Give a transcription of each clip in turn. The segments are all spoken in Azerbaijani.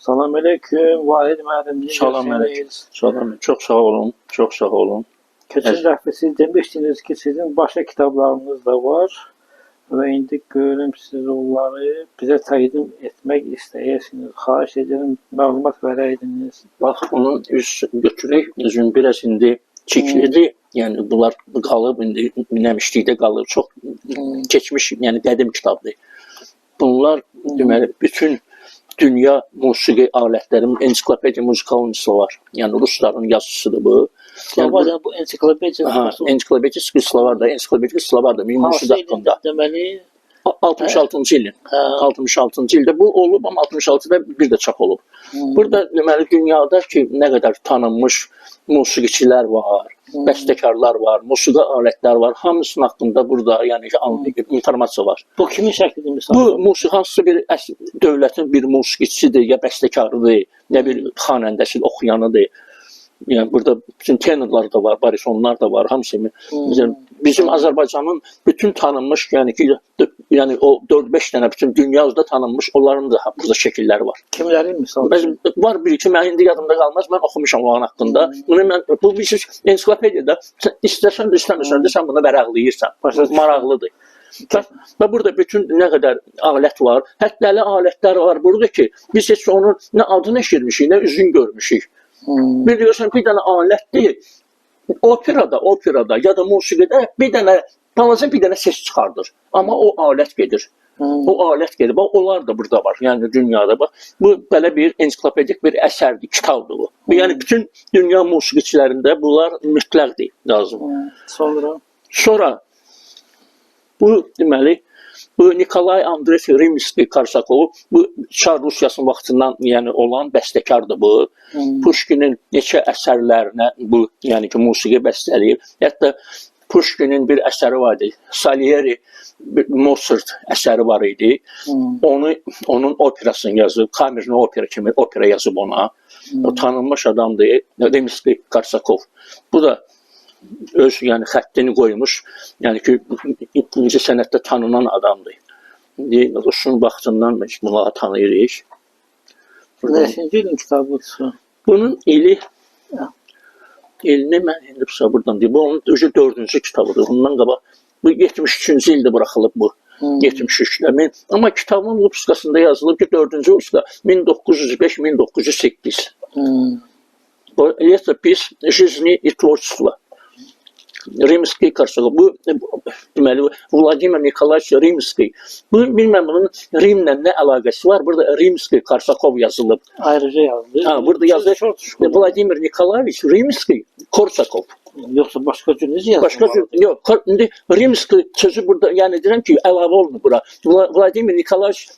Salam aleyküm, Vahid müəllim. Salam aleyküm. Salam. Çox sağ olun. Çox sağ olun. Keçən dəfə siz demişdiniz ki, sizin başqa kitablarınız da var və indi görürüm siz onları bizə təqdim etmək istəyirsiniz. Xahiş edirəm, məlumat verəydiniz. Bax, onun üz götürək. Üzün biraz indi çiklidir. Yəni bunlar qalıb indi nəmişlikdə qalır. Çox keçmiş, yəni qədim kitabdır. Bunlar deməli bütün dünya musiqi alətlərinin ensiklopediya muzikalnisi var. Yəni rusların yazısıdır bu. Yəni Slovar, bu ensiklopediya. Aha, ensiklopedik slovar da, ensiklopedik slovar da musiqi haqqında. Deməli, 66-cı ilin. Hə. 66-cı ildə bu olub, amma 66-da bir də çap olub. Burada deməli dünyada ki, nə qədər tanınmış musiqiçilər var, bəstəkarlar var, musiqi alətləri var, hamısının haqqında burada yəni ki, informasiya var. Bu kimin şəklidir misal? Bu musiqi hansısa bir dövlətin bir musiqiçisidir, ya bəstəkarıdır, ya bir xanəndəsi, oxuyanıdır. Yəni burada bütün tenorlar da var, barisonlar da var, hamısı. Məsələn, bizim Azərbaycanın bütün tanınmış, yəni ki, yəni o 4-5 dənə bütün dünyada tanınmış, onların da burada şəkilləri var. Kimlərin misal? Bəzi var bir iki, mən indi yadımda qalmaz, mən oxumuşam onların haqqında. Bunu mən bu bir ensiklopediyada sən istəsən də istəməsən də sən bunu vərəqləyirsən. Maraqlıdır. Və burada bütün nə qədər alət var, hətta elə alətlər var burada ki, biz heç onun nə adını eşitmişik, nə üzünü görmüşük. Bir görürsən bir dənə alətdir. Operada ya da musiqidə bir dənə balaca bir dənə ses çıxardır. Amma o alət gedir. O alət gedir. Bax onlar da burada var. Yəni dünyada bax bu belə bir ensiklopedik bir əsərdir, kitabdır bu. Yəni bütün dünya musiqiçilərində bunlar mütləqdir, lazım. Sonra Sonra bu deməli bu Nikolay Andreyev Rimski-Korsakov bu Çar Rusiyasının vaxtından yəni olan bəstəkardır bu. Puşkinin neçə əsərlərinə bu yəni ki musiqi bəstələyib. Hətta Puşkinin bir əsəri var idi. Salieri bir Mozart əsəri var idi. Onu onun operasını yazıb, kamerni opera kimi opera yazıb ona. O tanınmış adamdır. Rimski-Korsakov. Bu da öz yəni xəttini qoymuş. Yəni ki incə sənətdə tanınan adamdır. İndi Rusun vaxtından biz bunları tanıyırıq. Neçinci ilin kitabıdır? Bunun ili ilini mən indi buradan deyim. Bu onun özü 4-cü kitabıdır. Ondan qabaq bu 73-cü ildə buraxılıb bu. 73-də. Amma kitabın rubrikasında yazılıb ki, 4-cü rubrika 1905-1908. Bu Летопись жизни и творчества. Rimski-Korsakov. Bu deməli Vladimir Nikolayeviç Rimski. Bu bilməm bunun Rimlə nə əlaqəsi var? Burada Rimski-Korsakov yazılıb. Ayrıca yazdı. Ha, burada yazılır. Vladimir Nikolayeviç Rimski-Korsakov. Yoxsa başqa cür necə yazılır? Başqa cür yox. İndi Rimski sözü burada, yəni deyirəm ki, əlavə olunub bura. Vladimir Nikolayeviç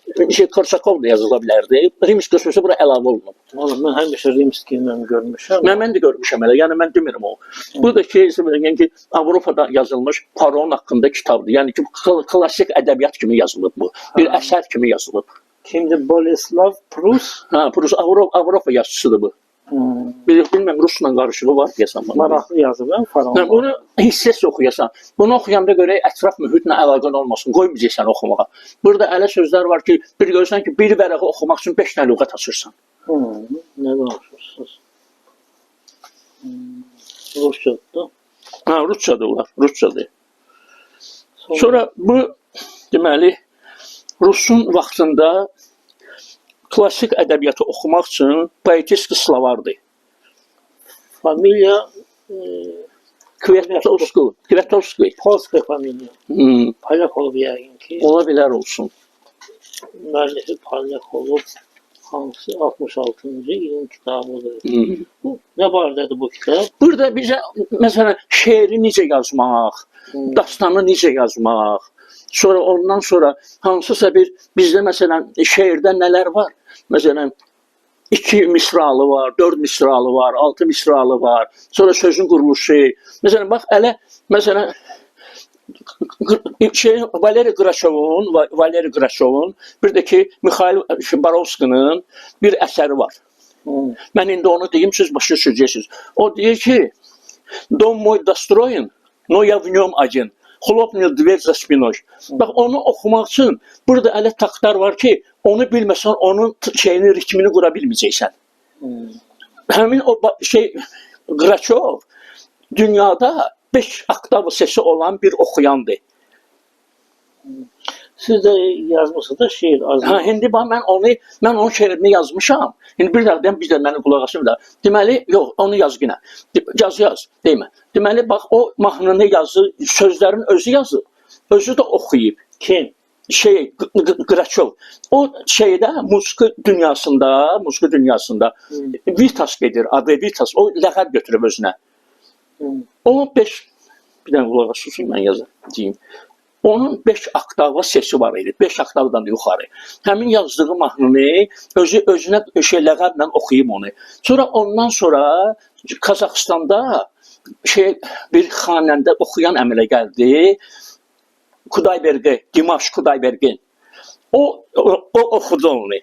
Korsakov da yazıla bilərdi. Rimski sözü bura əlavə olunub. Vallahi mən həmişə Rimski ilə görmüşəm. Mən də görmüşəm elə. Yəni mən demirəm o. Bu da ki, yəni ki, Avropada yazılmış Paron haqqında kitabdır. Yəni ki, klassik ədəbiyyat kimi yazılıb bu. Bir əsər kimi yazılıb. Kimdir? Boleslav Prus. Ha, Prus Avropa yazıçısıdır bu. Bilməm Rusla qarışığı var deyəsən bunun. Maraqlı yazıb, hə, Faron. Mən bunu hissəsi oxuyasan. Bunu oxuyanda görək ətraf mühitlə əlaqən olmasın. Qoymayacaq səni oxumağa. Burada elə sözlər var ki, bir görürsən ki, bir vərəqi oxumaq üçün 5 dənə lüğət açırsan. Nə danışırsınız? Rusçadır. Ha, rusçadır onlar, rusçadır. Sonra bu deməli Rusun vaxtında klassik ədəbiyyatı oxumaq üçün poetik slovardır. Familiya Kwiatkowski. Polska familiya. Polyak olub yəqin ki. Ola bilər olsun. Müəllifi Polyak olub. Hansı 66-cı ilin kitabıdır. Bu nə barədədir bu kitab? Burada bizə məsələn şeiri necə yazmaq, dastanı necə yazmaq, sonra ondan sonra hansısa bir bizdə məsələn şeirdə nələr var? Məsələn 2 misralı var, 4 misralı var, 6 misralı var. Sonra sözün quruluşu. Məsələn bax elə məsələn Valeri Qraçovun, bir də ki Mixail Borovskinin bir əsəri var. Mən indi onu deyim, siz başa düşəcəksiniz. O deyir ki, dom moy dostroyin, no ya v nёm один. Xlopnil dver za spinoy. Bax onu oxumaq üçün burada elə taktlar var ki, Onu bilməsən onun şeyini, ritmini qura bilməyəcəksən. Həmin o şey Qraçov dünyada 5 oktav sesi olan bir oxuyandır. Siz də yazmısınız da şeir az. Ha, indi bax mən onun şeirini yazmışam. İndi bir dəqiqə bir də məni qulaq asın da. Deməli, yox, onu yaz yenə. Yaz, yaz, demə. Deməli bax o mahnını yazır, sözlərin özü yazır. Özü də oxuyub. Kim? Şey Qraçov. O şeydə musiqi dünyasında Vitas gedir, adı Vitas. O ləqəb götürüb özünə. O 5 bir dənə qulaq asın, mən yazım, deyim. Onun 5 oktava sesi var idi. 5 oktavdan da yuxarı. Həmin yazdığı mahnını özü özünə şey ləqəblə oxuyub onu. Sonra ondan sonra Qazaxıstanda şey bir xanəndə oxuyan əmələ gəldi. Kudaybergi, Dimaş Kudaybergin. O oxudu onu.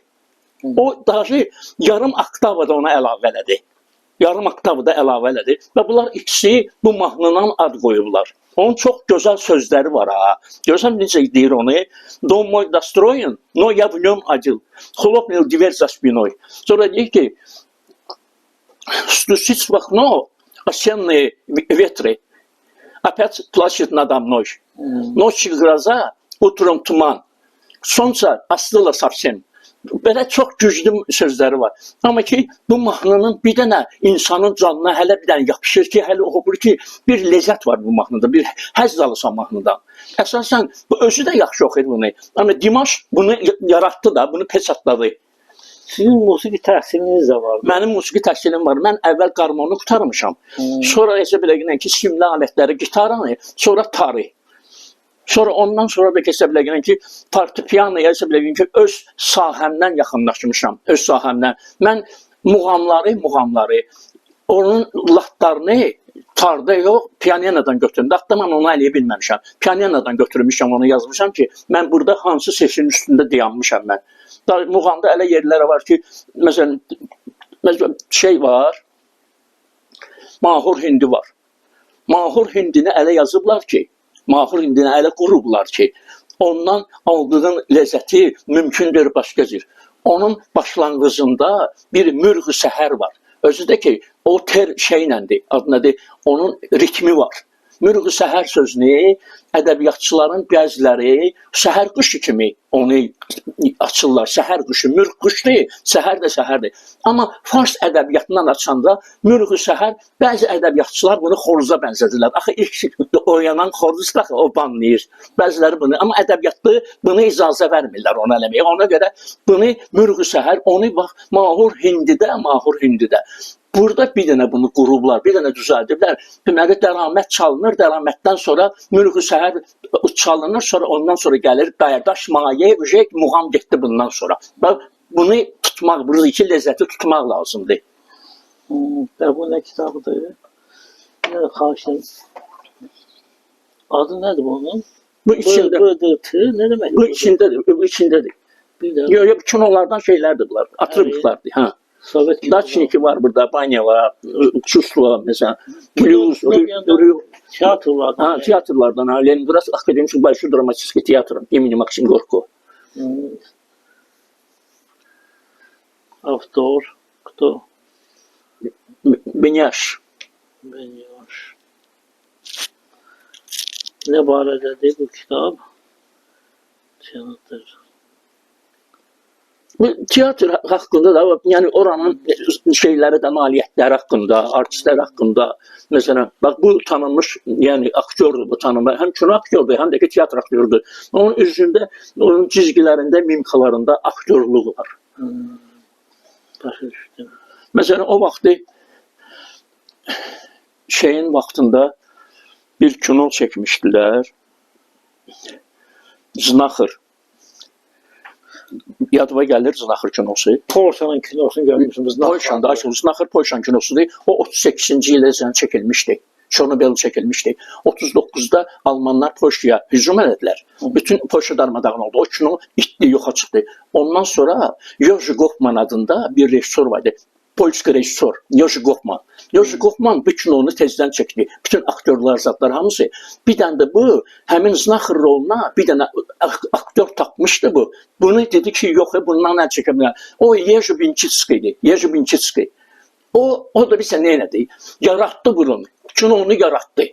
O dahi yarım oktava da ona əlavə elədi. Yarım oktavı da əlavə elədi və bunlar ikisi bu mahnından ad qoyublar. Onun çox gözəl sözləri var ha. Görürsən necə deyir onu? Dom мой достроен, но я в нем один. Хлопнул дверь за спиной. Sonra deyir ki, стучит в окно осенние ветры. Опять плачет надо мной. Ночью гроза, утром туман. Солнце остыло совсем. Belə çox güclü sözləri var. Amma ki, bu mahnının bir dənə insanın canına hələ bir dənə yapışır ki, hələ oxuyur ki, bir ləzzət var bu mahnıda, bir həzz alırsan mahnıdan. Əsasən, bu özü də yaxşı oxuyur bunu. Amma Dimaş bunu yaratdı da, bunu peçatladı. Sizin musiqi təhsiliniz də vardı. Mənim musiqi təhsilim var. Mən əvvəl qarmonu qurtarmışam. Sonra hesab eləyirəm ki, simli alətləri, gitaranı, sonra tarı. Sonra ondan sonra da hesab eləyirəm ki, fortepianoya hesab eləyirəm ki, öz sahəmdən yaxınlaşmışam, öz sahəmdən. Mən muğamları, onun latlarını tarda yox, pianinodan götürdüm. Hatta mən onu eləyə bilməmişəm. Pianinodan götürmüşəm, onu yazmışam ki, mən burada hansı sesin üstündə dayanmışam mən. Muğamda elə yerlər var ki, məsələn şey var, Mahur Hindi var. Mahur Hindini elə yazıblar ki, Mahur Hindini elə qurublar ki, ondan aldığın ləzzəti mümkündür başqa cür. Onun başlanğıcında bir mürğü səhər var. Özü də ki, o ter şeyləndir, adı nədir? Onun ritmi var. Mürğü səhər sözünü ədəbiyyatçıların bəziləri səhər quşu kimi onu açırlar. Səhər quşu, mürğ quşdur, səhər də səhərdir. Amma fars ədəbiyyatından açanda mürğü səhər, bəzi ədəbiyyatçılar bunu xoruza bənzədirlər. Axı ilk oyanan xoruz da o banlayır. Bəziləri bunu, amma ədəbiyyatda bunu icazə vermirlər ona eləməyə. Ona görə bunu mürğü səhər, onu bax Mahur Hindidə, Mahur Hindidə. Burada bir dənə bunu qurublar, bir dənə düzəldiblər. Deməli, dəramət çalınır, dəramətdən sonra mürğü səhər çalınır, sonra ondan sonra gəlir bərdaş, maye, ujek, muğam getdi bundan sonra. Bax, bunu tutmaq, buradakı ləzzəti tutmaq lazımdır. Bu nə kitabıdır? Nə xahiş edirəm. Adı nədir bunun? Bu içində. B, D, T, nə demək? Bu içindədir, bu içindədir. Bir də. Yox, yox, bütün onlardan şeylərdir bunlar, atributlardır. Ha. Sovet Daçniki var burada, banya var, Çuslu mesela, Blues, teatrlardan. Ha, teatrlardan. Ha, Leningrad Akademik Большой Драматический театр имени Максим Горького. Автор кто? Benyaş. Benyaş. Nə barədədir bu kitab? Teatr. Bu teatr haqqında da, yəni oranın şeyləri də, nailiyyətləri haqqında, artistlər haqqında, məsələn, bax bu tanınmış, yəni aktyordur bu tanınmış, həm kino aktyordur, həm də ki teatr aktyorudur. Onun üzündə, onun cizgilərində, mimikalarında aktyorluq var. Başa düşdüm. Məsələn, o vaxtı şeyin vaxtında bir kino çəkmişdilər. Znaxır. Yadıma gəlir Znaxır kinosu. Polşanın kinosunu görmüşsünüz. Polşan'da açılmış. Znaxır Polşan kinosudur. O 38-ci ildə çəkilmişdi. Çornobel çəkilmişdi. 39-da Almanlar Polşaya hücum elədilər. Bütün Polşa darmadağın oldu. O kino itdi, yoxa çıxdı. Ondan sonra Jerzy Goffman adında bir rejissor var idi. Polski rejissor Yoji Qohman. Yoji Qohman bütün onu tezdən çəkdi. Bütün aktyorlar, zatlar hamısı. Bir dənə də bu həmin Znaxır roluna bir dənə aktyor tapmışdı bu. Bunu dedi ki, yox, bundan əl çəkə bilmərəm. O Yeji Vinçitski idi. Yeji Vinçitski. O da bilirsən nə elədi? Yaratdı bunu. Kinonu yaratdı.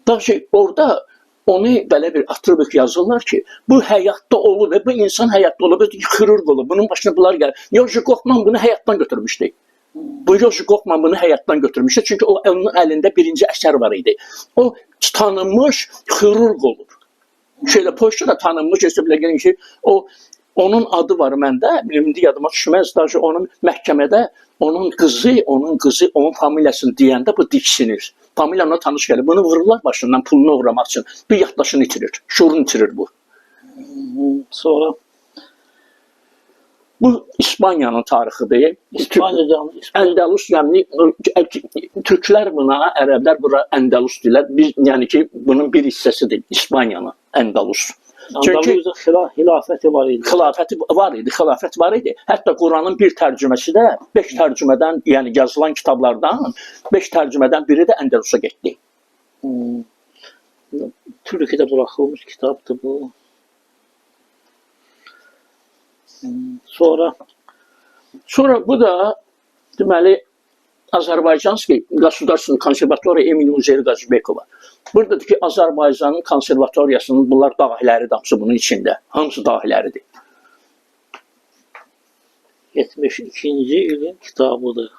Daha şey, orada onu belə bir atribut yazırlar ki, bu həyatda olub, bu insan həyatda olub, xirurq olub, bunun başına bunlar gəlir. Yoji Qohman bunu həyatdan götürmüşdü. Bu Yoji Qohman bunu həyatdan götürmüşdü. Çünki o onun əlində birinci əsər var idi. O tanınmış xirurq olub. Şeydə Polşada tanınmış hesabla gəlin ki, o onun adı var məndə, indi yadıma düşməz. Daha onun məhkəmədə onun qızı, onun familiyasını deyəndə bu diksinir. Familiya ona tanış gəlir. Bunu vururlar başından pulunu oğurlamaq üçün. Bir yaddaşını itirir, şuurunu itirir bu. Sonra Bu İspaniyanın tarixidir. İspaniyadan Əndəlus, yəni türklər buna, ərəblər bura Əndəlus deyirlər. Biz yəni ki, bunun bir hissəsidir İspaniyanın Əndəlus. Çünki Andalusiya xilafəti var idi. Xilafəti var idi, xilafət var idi. Hətta Quranın bir tərcüməsi də 5 tərcümədən, yəni yazılan kitablardan 5 tərcümədən biri də Əndəlusa getdi. Türkiye'de bırakılmış kitaptı bu. Sonra Sonra bu da deməli Azərbaycanski Государственная konservatoriya imini Uzeyir Qazıbekova. Buradadır ki, Azərbaycanın konservatoriyasının bunlar dahiləridir hamısı bunun içində. Hamısı dahiləridir. 72-ci ilin kitabıdır.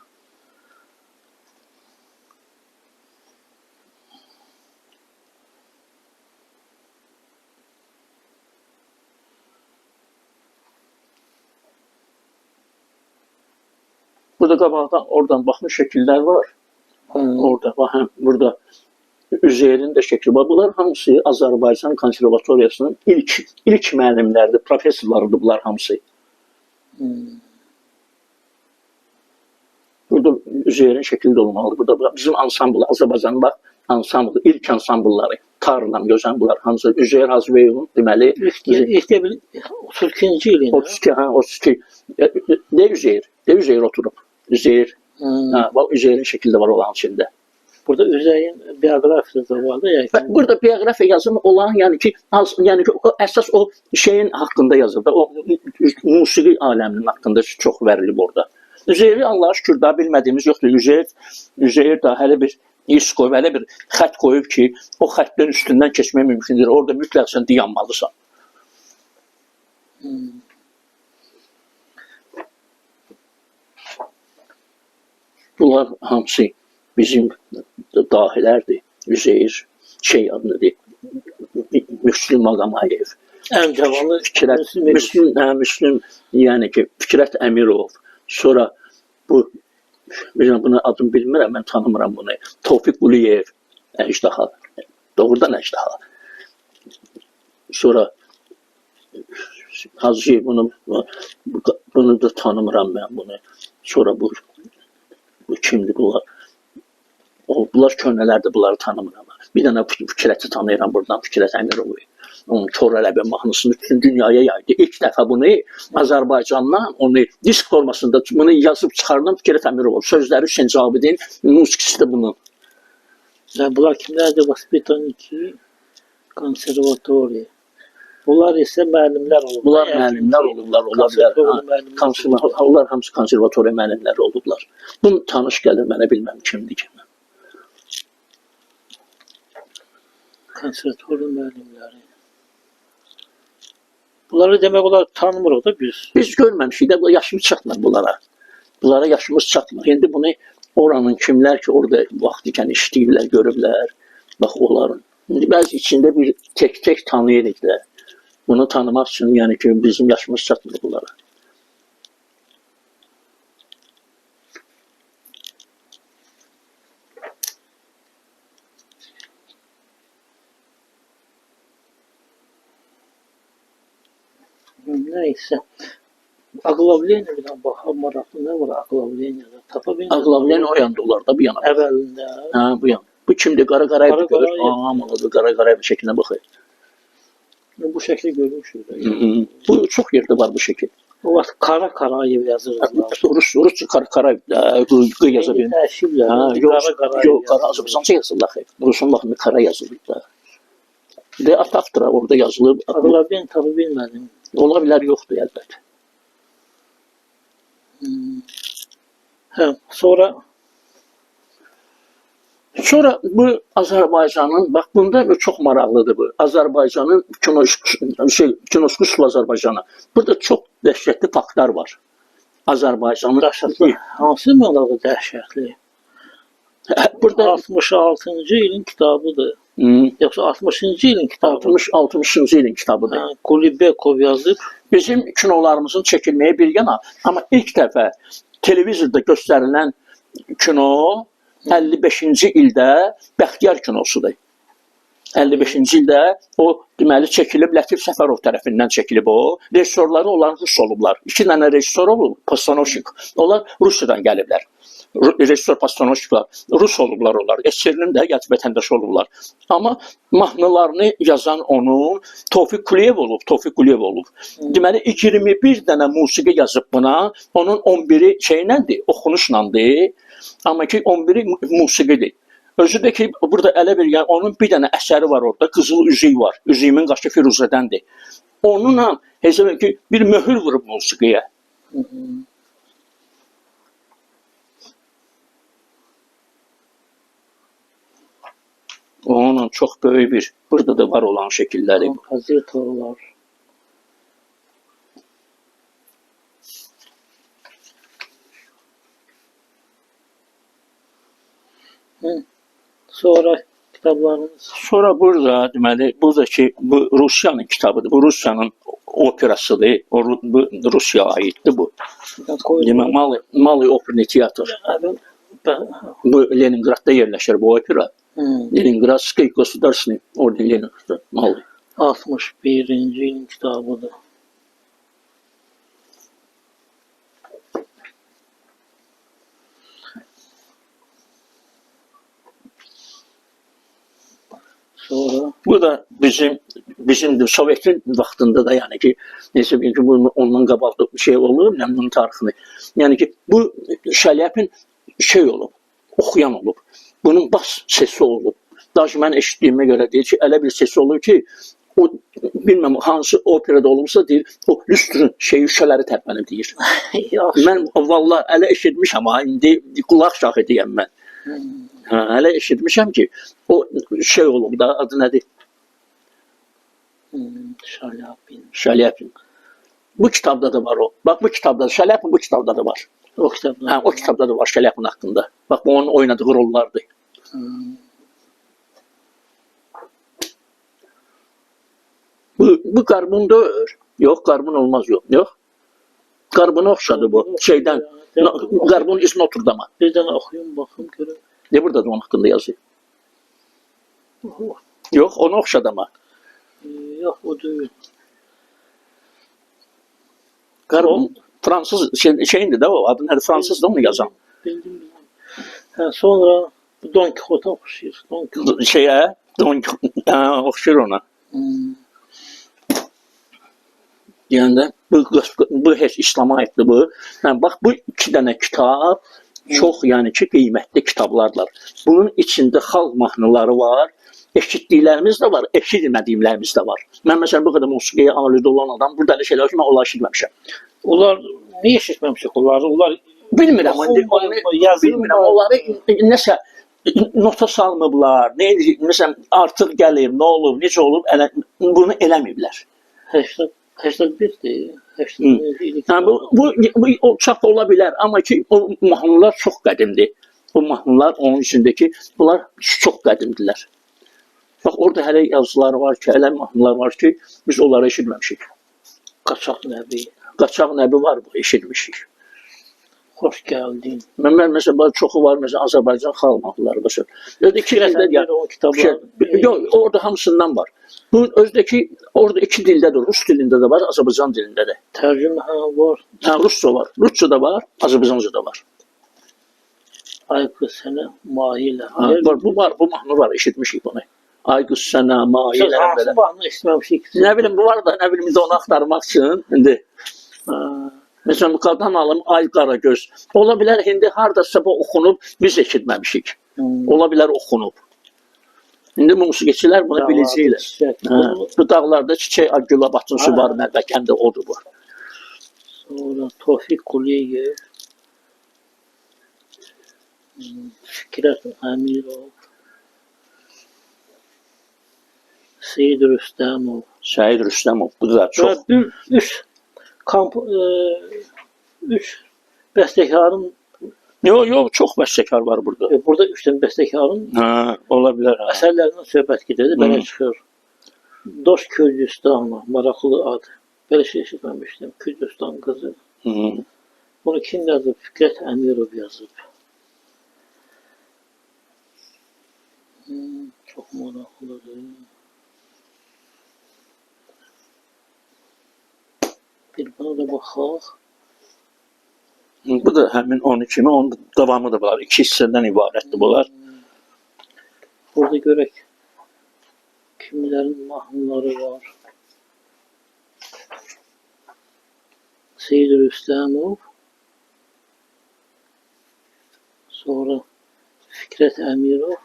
Burada qabaqdan oradan baxmış şəkillər var. Orada bax, həm burada Üzeyrin də şəkli var. Bunlar hamısı Azərbaycan konservatoriyasının ilk müəllimləridir, professorlarıdır bunlar hamısı. Burada Üzeyrin şəkli də olmalıdır. Burada bizim ansambl, Azərbaycanın bax ansamblı, ilk ansamblları, Tarlam, Gözən bunlar hamısı Üzeyir Hacıbəyovun deməli İlk 32-ci ilin. 32, hə, 32. Ne Üzeyir? Ne Üzeyir oturub? Üzeyir. Hə, bax Üzeyrin şəkli də var olan içində. Burada Üzeyir'in biyografisi de vardı ya. Və burada bioqrafiya yazımı olan, yəni ki, az, yəni ki, o, əsas o şeyin haqqında yazıldı. O musiqi aləminin haqqında çox verilib orada. Üzeyri Allaha şükür daha bilmədiyimiz yoxdur. Üzeyir daha hələ bir iz qoyub, hələ bir xətt qoyub ki, o xəttin üstündən keçmək mümkündür. Orada mütləq sən dayanmalısan. Bunlar hamısı bizim dahilərdir. Üzeyir, şey adını Müslüm Maqamayev, En cavanı Fikrət, Müslüm, hə, Müslüm, yəni ki, Fikrət Əmirov, sonra bu, bilmirəm, bunun adını bilmirəm, mən tanımıram bunu, Tofiq Quliyev, əjdaha, doğrudan əjdaha. Sonra Hacı, bunu da tanımıram mən bunu. Sonra bu kimdir bunlar? O, bunlar köhnələrdir, bunları tanımıram. Bir dənə Fikrəti tanıyıram buradan, Fikrət Əmirovu. Onun Kor Ələbə mahnısını bütün dünyaya yaydı. İlk dəfə bunu Azərbaycandan, onu disk formasında bunu yazıb çıxardan Fikrət Əmirov. Sözləri Hüseyn Cavidin, musiqisi də bunun. Yani bunlar kimlerdi? Vaspitaniki konservatoriya. Bunlar ise müəllimlər olublar. Bunlar müəllimlər olublar, ola bilər. Konservatoriya müəllimlər. Onlar hamısı konservatoriya müəllimləri olublar. Bunu tanış gəlir mənə, bilməm kimdir kim. Konservatoriya müəllimləri. Bunları demək olar tanımırıq da biz. Biz görməmişik də, yaşımız çatmır bunlara. Bunlara yaşımız çatmır. İndi bunu oranın kimlər ki, orada vaxt ikən işləyiblər, görüblər. Bax onların. İndi bəzi içində bir tək-tək tanıyırıq da. Bunu tanımaq üçün, yəni ki, bizim yaşımız çatmır bunlara. Neyse. Aqlavleniya bir dənə baxaq, maraqlı nə var Aqlavleniyada? Tapa bilmirəm. Aqlavleniya o yanda olar da, bu yana. Əvvəlində. Hə, bu yana. Bu kimdir? Qara Qarayev Qara görür. Qarayev. Aman, o da Qara Qarayev şəklinə baxır. Bu şəkli görmüşük. Hı. Bu çox yerdə var bu şəkil. O vaxt Kara Karayev yazırdılar. Rusça Kara Karayev qı yaza bilmir. Dəyişiblər. Ha, İndi yox, Qara Qarayev yox, qara yazırlar. Azərbaycanca yazırlar xeyr. Rusun vaxtında kara yazılır da. De ataqdır orada yazılıb. Ola ben tabii bilmədim. Ola bilər yoxdur əlbəttə. Hə, sonra Sonra bu Azərbaycanın, bax bunda bu çox maraqlıdır bu. Azərbaycanın kino şey kinosu Azərbaycana. Burada çox dəhşətli faktlar var. Azərbaycanın dəhşətli. Hansı mənada dəhşətli? Burada 66-cı ilin kitabıdır. Yoxsa 60-cı ilin kitabıdır. 60-60-cı ilin kitabıdır. Hə, Kulibekov yazıb. Bizim kinolarımızın çəkilməyi bir yana, amma ilk dəfə televizorda göstərilən kino 55-ci ildə Bəxtiyar kinosudur. 55-ci ildə o deməli çəkilib Lətif Səfərov tərəfindən çəkilib o. Rejissorları olan rus olublar. İki dənə rejissor olub, Postanovşik. Onlar Rusiyadan gəliblər. Rejissor Postanovşiklar rus olublar onlar. SSR-nin də gəc vətəndaşı olublar. Amma mahnılarını yazan onun Tofiq Quliyev olub, Tofiq Quliyev olub. Deməli 21 dənə musiqi yazıb buna. Onun 11-i şeyləndir, oxunuşlandır. Amma ki 11-i musiqidir. Özü də ki burada elə bir yəni onun bir dənə əsəri var orada, Qızıl üzük var. Üzüyümün qaşı Firuzədəndir. Onunla hesab edin ki bir möhür vurub musiqiyə. Onunla çox böyük bir burada da var olan şəkilləri. Kompozitorlar. Hı. Sonra kitablarınız. Sonra burada deməli buradakı bu Rusiyanın kitabıdır. Bu Rusiyanın operasıdır. O bu Rusiyaya aiddir bu. Demək Malı Malı Operni Teatr. Bu Leningradda yerləşir bu opera. Leningradskiy Государственный Orden Leningradda Malı. 61-ci ilin kitabıdır. Sonra Bu da bizim Sovetin vaxtında da yəni ki necə deyim ki bu ondan qabaq da şey olub, nə bunun tarixini. Yəni ki bu Şalyapin şey olub, oxuyan olub. Bunun bas sesi olub. Daha mən eşitdiyimə görə deyir ki, elə bir sesi olub ki, o bilməm hansı operada olubsa deyir, o lüstrün şeyi şüşələri tərpənib deyir. yaxşı. Mən vallah elə eşitmişəm ha, indi qulaq şahidiyəm mən. Hə, hələ eşitmişəm ki, o şey olub da adı nədir? Şalyapin. Şalyapin. Bu kitabda da var o. Bax bu kitabda, Şalyapin bu kitabda da var. O kitabda. Hə, o kitabda da var Şalyapin haqqında. Bax bu onun oynadığı rollardır. Bu qarbon deyil. Yox, qarbon olmaz, yox. Yox. Qarbona oxşadı bu şeydən. Qarbon is Notre Dame. Bir dənə oxuyum, baxım görüm. Ne burada da onun haqqında yazıyor. Yox, ona oxşadı amma. Yox, o deyil. Qarbon Fransız şeyindir də o, adı nədir? Fransız da onu yazan. Bildim, bildim. Hə, sonra bu Don Quixote oxşayır. Don Quixote. Şeyə, Don hə, oxşayır ona. Yəni də bu heç İslama aiddir bu. Yəni bax bu iki dənə kitab çox yəni ki qiymətli kitablardır. Bunun içində xalq mahnıları var, eşitdiklərimiz də var, eşitmədiklərimiz də var. Mən məsələn bu qədər musiqiyə aludə olan adam burada elə şeylər ki, mən onları eşitməmişəm. Onlar niyə eşitməmişik onları? Onlar Bilmirəm, indi onu bilmirəm, onları nəsə nota salmıblar, nə məsələn artıq gəlir, nə olub, necə olub, elə, bunu eləməyiblər. 81-dir. 81-ci ilin Yəni bu o çap ola bilər, amma ki o mahnılar çox qədimdir. O mahnılar onun içindəki bunlar çox qədimdirlər. Bax orada hələ yazılar var ki, hələ mahnılar var ki, biz onları eşitməmişik. Qaçaq Nəbi. Qaçaq Nəbi var bu, eşitmişik. Xoş gəldin. Mən məsələn bax, çoxu var məsələn Azərbaycan xalq mahnıları məsələn. Özdə iki dildə Bir o kitablar. Yox, orada hamısından var. Bu özdəki orada iki dildədir. Rus dilində də var, Azərbaycan dilində də. Tərcümə hə, var. Hə, rusca var. Rusca da var, Azərbaycanca da var. Ay qız sənə mahilə. Hə, var, bu var, bu mahnı var, eşitmişik bunu. Ay qız sənə mail Siz belə. hansı mahnı eşitməmişik? Nə bilim bu var da nə bilim indi onu axtarmaq üçün indi. Ha, Məsələn, qadan alım Ay Qaragöz. Ola bilər indi hardasa bu oxunub, biz eşitməmişik. Ola bilər oxunub. İndi musiqiçilər bunu Dağlarda biləcəklər. çiçək. Hə, bu dağlarda çiçək ay gülə batın su Hə. var Mərdəkəndə odur bu. Sonra Tofiq Quliyev, Fikrət Əmirov, Seyid Rüstəmov. Səid Rüstəmov bu da çox. Və bir üç kamp üç bəstəkarın Yox, yox, çox bəstəkar var burada. burada üç dənə bəstəkarın Hə, ola bilər. Hə. əsərlərindən söhbət gedir, belə çıxır. Dost Kürdüstanı, maraqlı ad. Belə şey eşitməmişdim. Kürdüstan qızı. Hı. Bunu kim yazıb? Fikrət Əmirov yazıb. Çox maraqlıdır. Bir buna da baxaq. Bu da həmin 12 kimi, onun davamı da var. İki hissədən ibarətdir bunlar. Burada görək kimlərin mahnıları var. Seyid Rüstəmov, sonra Fikrət Əmirov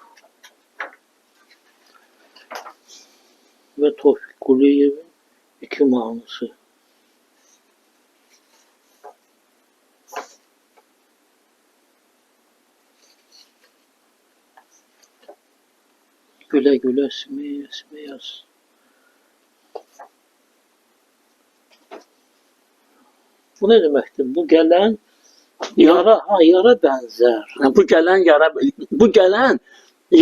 və Tofiq Quliyevin iki mahnısı. Güle güle smeyas. Bu nə deməkdir? Bu gələn yara, ha, yara bənzər. Bu gələn yara, bu gələn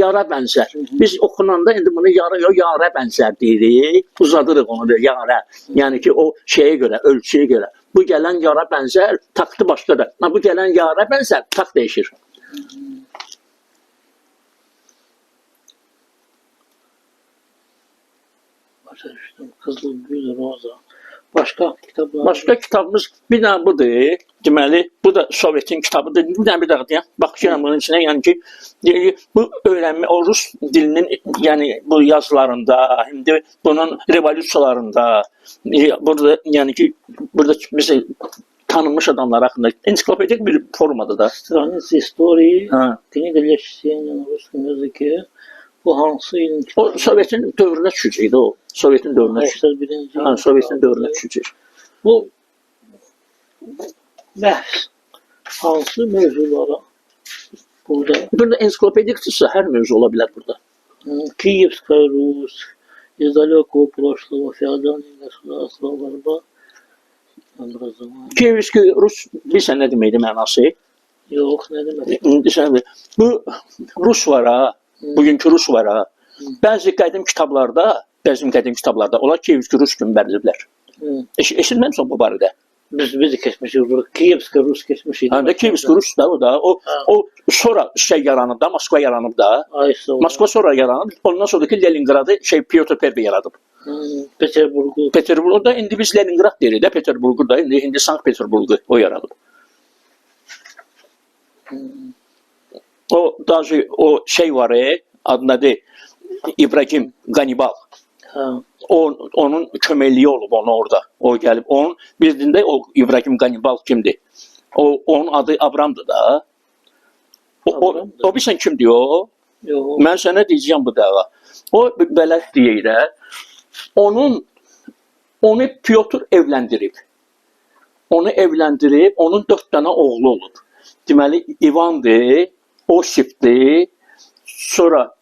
yara bənzər. Biz oxunanda indi bunu yara, yara bənzər deyirik. Uzadırıq onu da yara. Yəni ki, o şeyə görə, ölçüyə görə. Bu gələn yara bənzər, taktı başqadır. Amma bu gələn yara bənzər, takt dəyişir. Başa düşdüm. Qızıl Gül, Roza. Başqa kitablar. Başqa kitabımız bir dənə budur. Deməli, bu da Sovetin kitabıdır. Bir dənə bir daha deyəm. Bax yenə bunun içinə, yəni ki, bu öyrənmə o rus dilinin, yəni bu yazılarında, indi bunun revolyusiyalarında, burada yəni ki, burada məsələn tanınmış adamlar haqqında ensiklopedik bir formada da. Страницы истории, Hə. книга для чтения на русском языке. Bu hansı ilin O kitabı? Sovetin dövrünə düşəcəkdi o. Sovetin dövrünə düşəcək. 81-ci Hə, Sovetin dövrünə düşəcək. Bu məhz hansı mövzulara burada? Burada ensiklopedikdirsə hər mövzu ola bilər burada. Киевская Русь, из далекого прошлого, феодальное государство, борьба, образование. Kiyevski Rus bilirsən nə deməkdir mənası? Yox, nə demək? İndi sən bu Rus var ha, bugünkü Rus var ha. Bəzi qədim kitablarda, bəzi qədim kitablarda onlar Kiyevski Rus kimi veriliblər. Eşitməmisən bu barədə? Biz keçmişik, Kiyevski Rus keçmişik. Hə, də Kiyevski Rus da o da o Hə. o sonra şey yaranıb da, Moskva yaranıb da. Aysa Moskva sonra yaranıb, ondan sonraki Leningradı şey Pyotr Pervi yaradıb. Peterburgu. Peterburqda indi biz Leningrad deyirik də, Peterburqu da indi Sankt Peterburqu o yaradıb. O daji o şey var, adı nədir? İbrahim Qanibal. Hə. O onun köməkliyi olub ona orada. O gəlib onun bildiyində o İbrahim Qanibal kimdir? O onun adı Abramdır da. O Abramdır. o bilirsən kimdir o? Yox. Mən sənə deyəcəm bu dəfə. O belə deyək də. Onun onu Pyotr evləndirib. Onu evləndirib, onun 4 dənə oğlu olub. Deməli İvandır, Osipdir, sonra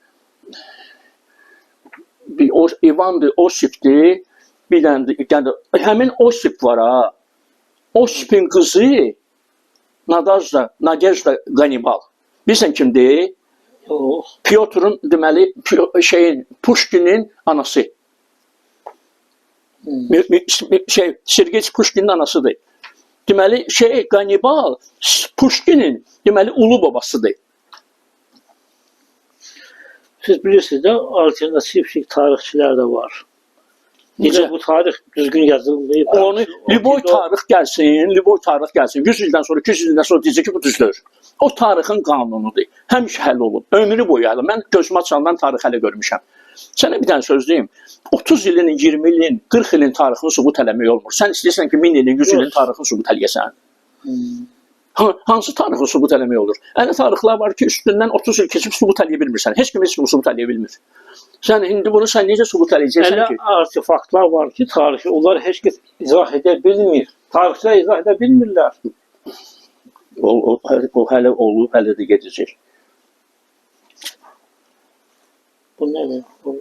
bir o İvandır, Osipdir, bir dənə də, yəni həmin Osip var ha. Osipin qızı Nadajda, Nadejda Qanibal. Bilirsən kimdir? Yox. Pyotrun deməli şeyin Puşkinin anası. Şey Sergey Puşkinin anasıdır. Deməli şey Qanibal Puşkinin deməli ulu babasıdır. Siz bilirsiniz də alternativ tarixçilər də var. Necə Necə? bu tarix düzgün yazılmayıb. Onu Lüboy tarix gəlsin, Lüboy tarix gəlsin. 100 ildən sonra, 200 ildən sonra deyəcək ki, bu düzdür. O tarixin qanunudur. Həmişə həll olub. Ömrü boyu həll. Mən gözümü açandan tarix hələ görmüşəm. Sənə bir dənə söz deyim. 30 ilin, 20 ilin, 40 ilin tarixini sübut eləmək olmur. Sən istəyirsən ki, 1000 ilin, 100 ilin tarixini sübut eləyəsən. Hansı tarixi sübut eləmək olur? Elə tarixlər var ki, üstündən 30 il keçib sübut eləyə bilmirsən. Heç kim heç kimi sübut eləyə bilmir. Sən indi bunu sən necə sübut eləyəcəksən Elə ki? artefaktlar var ki, tarixi onlar heç kəs izah edə bilmir. Tarixçilər izah edə bilmirlər. O hələ olub, hələ də gedəcək. Bu nədir? Bu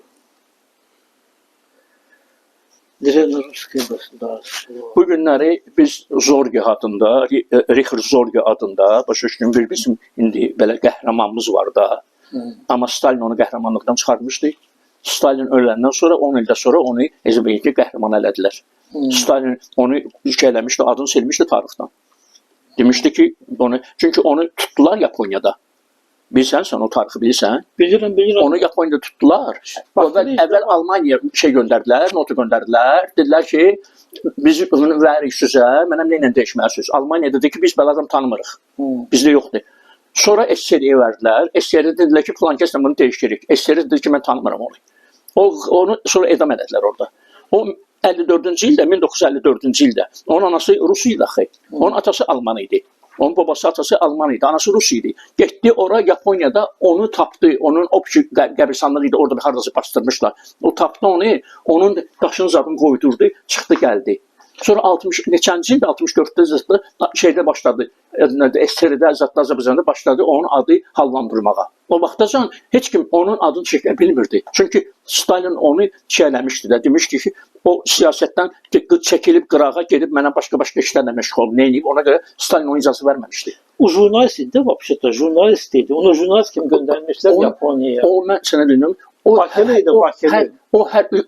Древнерусское государство. Bu günləri biz Zorgi adında, Richard Zorgi adında, başa düşdün, bir bizim indi belə qəhrəmanımız var da. Amma Stalin onu qəhrəmanlıqdan çıxarmışdı. Stalin öləndən sonra 10 ildə sonra onu Ezbeyki qəhrəman elədilər. Stalin onu şey eləmişdi, adını silmişdi tarixdən. Demişdi ki, onu çünki onu tutdular Yaponiyada. Bilirsən sən o tarixi bilirsən? Bilirəm, bilirəm. Onu Yaponiyada tutdular. Bakılı Əvvəl Almaniyaya şey göndərdilər, notu göndərdilər. Dedilər ki, biz bunu veririk sizə, mənəm nə ilə dəyişməlisiniz? Almaniya dedi ki, biz belə adam tanımırıq. Bizdə yoxdur. Sonra SSR-yə verdilər. SSR dedilər ki, filan kəslə bunu dəyişdirik. SSR dedi ki, mən tanımıram onu. Onu sonra edam elədilər orada. O 54-cü ildə, 1954-cü ildə onun anası rus idi axı. Onun atası alman idi. Onun babası atası alman idi, anası rus idi. Getdi ora Yaponiyada onu tapdı. Onun o qəbristanlığı idi, orada bir hardasa bastırmışlar. O tapdı onu, onun daşını zadını qoydurdu, çıxdı gəldi. Sonra 60 neçənci ildə 64-də zətdə şeydə başladı. SSR-də, zətdə Azərbaycanda başladı onun adı hallandırmağa. O vaxtacan heç kim onun adını çəkə bilmirdi. Çünki Stalin onu şey eləmişdi də, demişdi ki, o siyasətdən çəkilib qırağa gedib mənə başqa-başqa işlərlə məşğul olub, nə edib? Ona görə Stalin ona icazə verməmişdi. O jurnalist idi вообще-то, jurnalist idi. Onu jurnalist kim göndermişler Yaponiyaya. O mən sənə deyim, o Bakılı idi, Bakılı.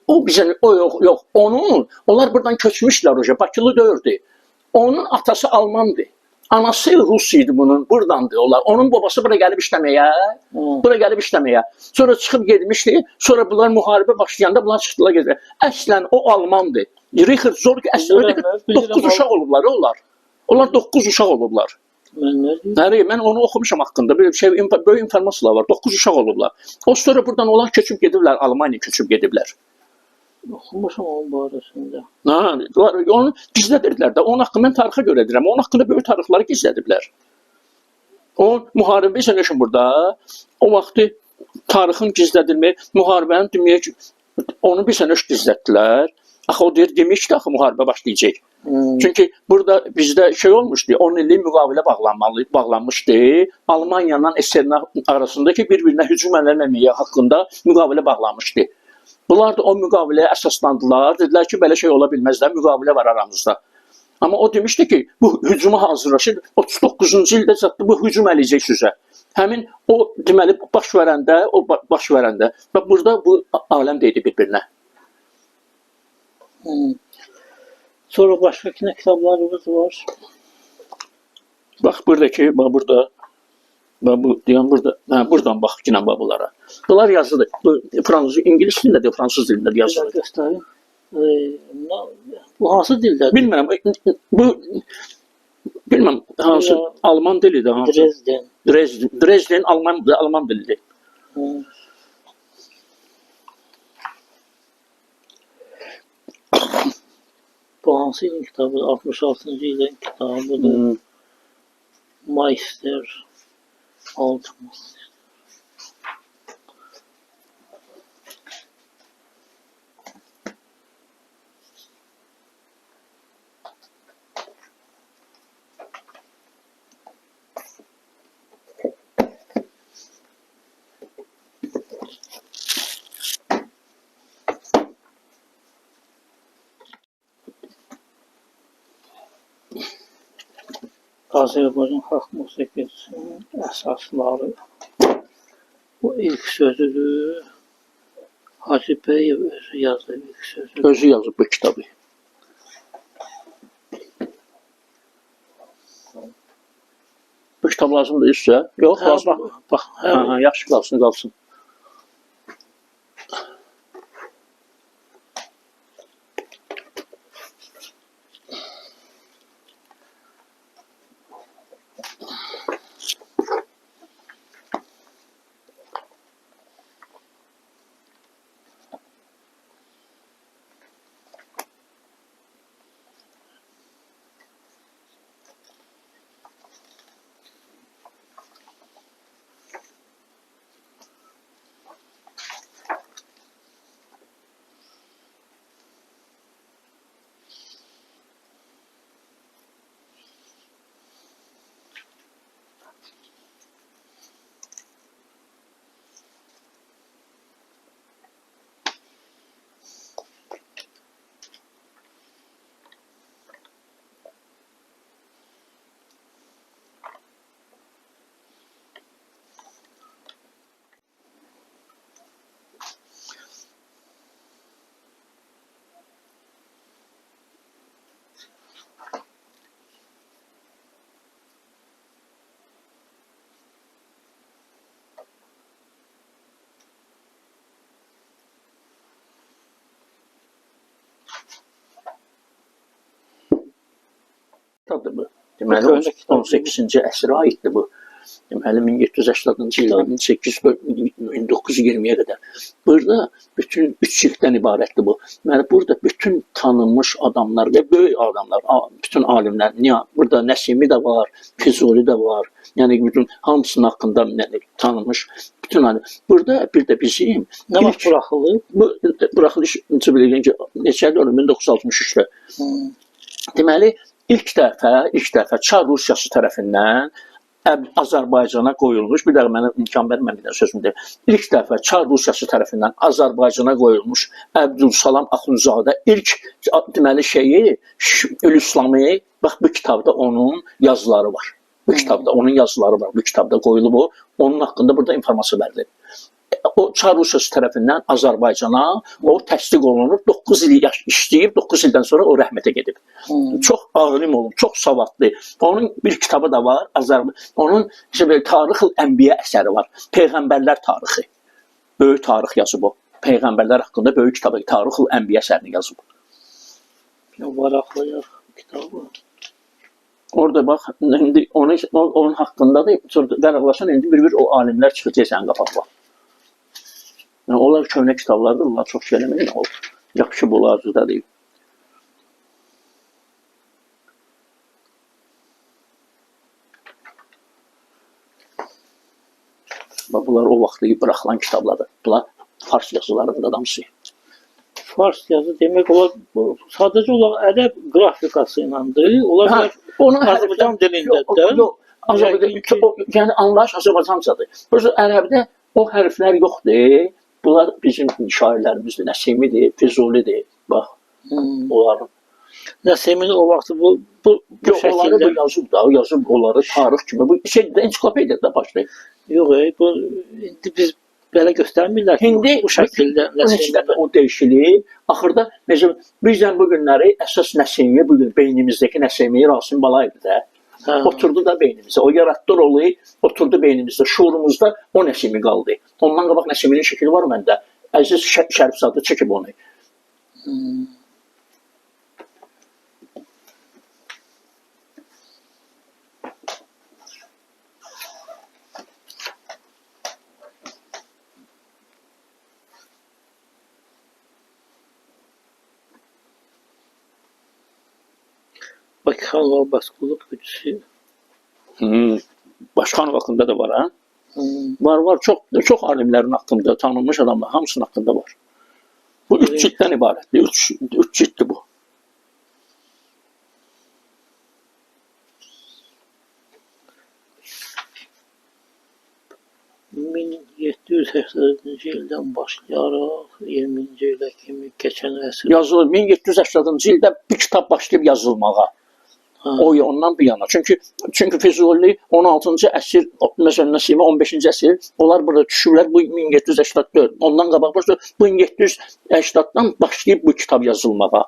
O bizə o yox, onun onlar buradan köçmüşlər oca, Bakılı deyirdi. Onun atası Almandı. Anası Rus idi bunun, buradandı onlar. Onun babası bura gəlib işləməyə, bura gəlib işləməyə. Sonra çıxıb getmişdi, sonra bunlar müharibə başlayanda bunlar çıxdılar gedilər. Əslən o Almandı. Richard Zorg əslən 9 uşaq olublar onlar. Onlar 9 uşaq olublar. Mən, mən onu oxumuşam haqqında. Böyle bir şey, böyük informasiyalar var. 9 uşaq olublar. O sonra buradan onlar köçüb gediblər, Almaniya köçüb gediblər. Oxumuşam onun barəsində. Ha, onu gizlədirdilər də. Onun haqqında mən tarixə görə deyirəm. Onun haqqında böyük tarixləri gizlədiblər. O müharibə isə nə üçün burada? O vaxtı tarixin gizlədilməyi, müharibənin demək ki, onu bir sənə gizlətdilər. Axı o deyir, demişdi axı müharibə başlayacaq. Çünki burada bizdə şey olmuşdu, 10 illik müqavilə bağlanmışdı. Almaniya ilə SSR arasındakı bir-birinə hücum eləməməyə haqqında müqavilə bağlanmışdı. Bunlar da o müqaviləyə əsaslandılar. Dedilər ki, belə şey ola bilməz də, müqavilə var aramızda. Amma o demişdi ki, bu hücuma hazırlaşır. 39-cu ildə çatdı, bu hücum eləyəcək sizə. Həmin o deməli baş verəndə, o baş verəndə və burada bu aləm deydi bir-birinə. Sonra başqa nə kitablarımız var? Bax buradakı, bax burada, bax bu deyən burada, hə, buradan bax yenə bax bunlara. Bunlar yazılıdır. Bu fransız, ingilis dilindədir, fransız dilindədir yazılı. Göstərim. Bu hansı dildədir? Bilmirəm. Bu bilmirəm hansı ya, Alman dilidir hansı. Dresden. Dresden Alman dilidir. Bu hansı ilin kitabıdır? 66-cı ilin kitabıdır. Meister Altman. Azərbaycan xalq musiqisinin əsasları. Bu ilk sözüdür. Hacı Bəyev özü yazıb ilk sözü. Özü yazıb bu kitabı. Bu kitab lazımdır sizə? Yox, hə, lazım. Bax, bax, hə, hə, yaxşı qalsın, qalsın. Kitabdır bu. Deməli Köhnə kitab. 18-ci əsrə aiddir bu. Deməli 1780-cı ildən 1920-yə qədər. Burada bütün 3 cilddən ibarətdir bu. Deməli burada bütün tanınmış adamlar və böyük adamlar, bütün alimlər, burada Nəsimi də var, Füzuli də var. Yəni bütün hamısının haqqında yəni, tanınmış bütün alim. Burada bir də bizim Nə vaxt buraxılıb? Bu buraxılış necə bilirəm ki, neçə il olub 1963-də. Hmm. Deməli, ilk dəfə Çar Rusiyası tərəfindən Azərbaycana qoyulmuş, bir dəqiqə mənə imkan ver, mən bir də sözümü deyim. İlk dəfə Çar Rusiyası tərəfindən Azərbaycana qoyulmuş Əbdülsalam Axundzadə ilk deməli şeyi Ülüslamı, bax bu kitabda onun yazıları var. Bu kitabda onun yazıları var. Bu kitabda qoyulub o. Onun haqqında burada informasiya verilir. O Çar Rusiyası tərəfindən Azərbaycana o təsdiq olunub, 9 il yaş işləyib, 9 ildən sonra o rəhmətə gedib. Hmm. Çox alim olub, çox savadlı. Onun bir kitabı da var, onun işte belə Tarix-ül Ənbiya əsəri var. Peyğəmbərlər tarixi. Böyük tarix yazıb o. Peyğəmbərlər haqqında böyük kitabı Tarix-ül Ənbiya əsərini yazıb. Maraqlı kitabı. Orada bax, indi onun haqqındadır. Sonra vərəqləsən indi bir-bir o alimlər çıxacaq sənin qabağına. Yəni onlar köhnə kitablardır, onlar çox şey eləmir. O yapışıb onlar da deyil. Bax, bunlar o vaxt buraxılan kitablardır. Bunlar fars yazılarıdır adamsı. Fars yazı demək olar, bu sadəcə olaraq ərəb qrafikası iləndir. Ola bilər onun Azərbaycan dilində yox, də. Yox, Azərbaycan, yəni anlayış Azərbaycancadır. Prosta ərəbdə o hərflər yoxdur. Bunlar bizim şairlərimizdir, Nəsimidir, Füzulidir. Bax, onların. Nəsimin o vaxt bu Yox, onları şəkildə bu yazıb da, yazıb onları tarix kimi. Bu şeydə ensiklopediyada başlayıb. Yox, bu indi biz belə göstərmirlər ki, İndi bu şəkildə Bu neçə Nəsimi. dəfə o dəyişilib. Axırda necə bizdən bu günləri əsas Nəsimi bu gün beynimizdəki Nəsimi Rasim Balayevdir də. Hə. Oturdu da beynimizə. O yaratdı rolu, oturdu beynimizdə, şuurumuzda o Nəsimi qaldı. Ondan qabaq Nəsiminin şəkili var məndə. Əziz Şərifzadə çəkib onu. Hmm. Bakıxanova Basqulluq gücüsü. Başxanov haqqında da var ha. Hmm. Var, var. Çox, çox alimlərin haqqında, tanınmış adamlar, hamısının haqqında var. Bu üç cilddən ibarətdir. Üç cilddir bu. ...1780-ci ildən başlayaraq 20-ci ilə kimi keçən əsr. Yazılır. 1780-cı ildə bir kitab başlayıb yazılmağa. Ha. O ondan bir yana. Çünki Füzuli 16-cı əsr, məsələn Nəsimi 15-ci əsr, onlar burada düşürlər bu 1784. Ondan qabaq başlayır. Bu 1780-dan başlayıb bu kitab yazılmağa.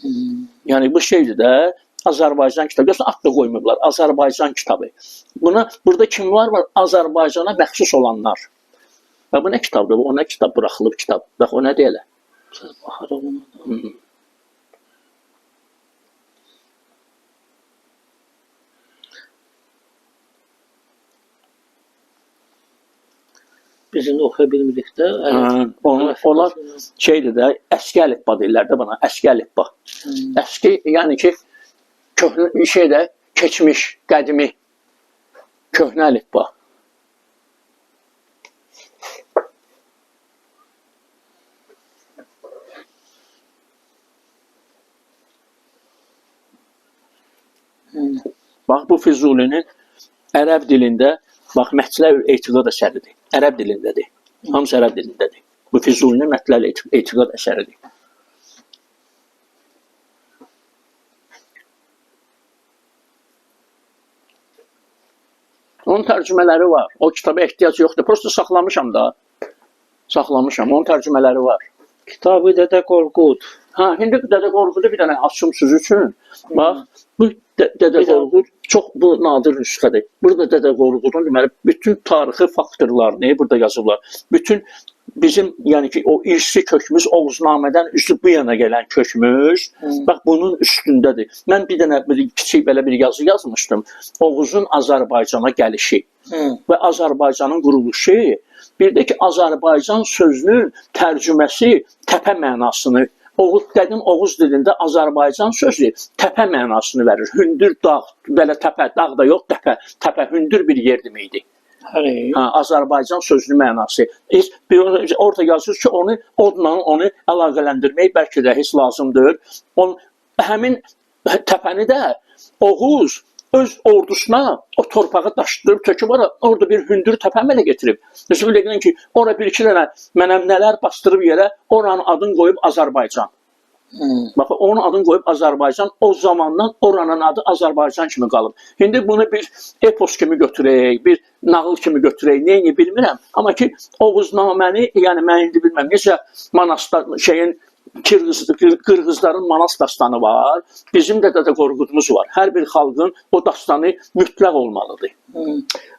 Hmm. Yəni bu şeydir də Azərbaycan kitabı. Yoxsa ad da qoymayıblar. Azərbaycan kitabı. Buna burada kim var? Var Azərbaycana məxsus olanlar. Və bu nə kitabdır? Bu o nə kitab buraxılıb kitab. Bax o nədir elə? Baxarıq ona da. Hı. Biz indi oxuya bilmirik də. Hə, onlar şeydir də, əski əlifba deyirlər də buna, əski əlifba. Hmm. Əski, yəni ki, köhnə şey də keçmiş, qədimi, köhnə əlifba. Hmm. Bax bu Füzulinin ərəb dilində, bax Mətləül Etiqad əsəridir. Ərəb dilindədir. Hamısı ərəb dilindədir. Bu Füzulinin Mətləül Etiqad əsəridir. Onun tərcümələri var. O kitaba ehtiyac yoxdur. Prosta saxlamışam da. Saxlamışam. Onun tərcümələri var. Kitabı Dədə Qorqud. Ha, indi Dədə Qorqudu bir dənə açım siz üçün. Bax, bu Dədə Qorqud çox bu nadir nüsxədir. Burada Dədə Qorqudun deməli bütün tarixi faktorlarını burada yazıblar. Bütün Bizim, yəni ki, o irsi kökümüz Oğuznamədən üstü bu yana gələn kökümüz, bax bunun üstündədir. Mən bir dənə bir kiçik belə bir yazı yazmışdım. Oğuzun Azərbaycana gəlişi və Azərbaycanın quruluşu. Bir də ki, Azərbaycan sözünün tərcüməsi təpə mənasını, Oğuz, qədim Oğuz dilində Azərbaycan sözü təpə mənasını verir. Hündür dağ, belə təpə, dağ da yox, təpə, təpə hündür bir yer deməkdir. Hə, Azərbaycan sözünün mənası. Heç bir orada yazır ki, onu odla onu əlaqələndirmək bəlkə də heç lazımdır. On, həmin təpəni də Oğuz öz ordusuna o torpağı daşıdırıb töküb ora, orada bir hündür təpə əmələ getirib. Məsələn, bilirəm ki, ora bir-iki dənə mənəm nələr bastırıb yerə, oranın adını qoyub Azərbaycan. Bax, onun adını qoyub Azərbaycan, o zamandan oranın adı Azərbaycan kimi qalıb. İndi bunu bir epos kimi götürək, bir nağıl kimi götürək, neyini bilmirəm. Amma ki, Oğuznaməni, yəni mən indi bilməm, necə Manasda şeyin, Qırğızların Manas dastanı var, bizim də Dədə Qorqudumuz var. Hər bir xalqın o dastanı mütləq olmalıdır.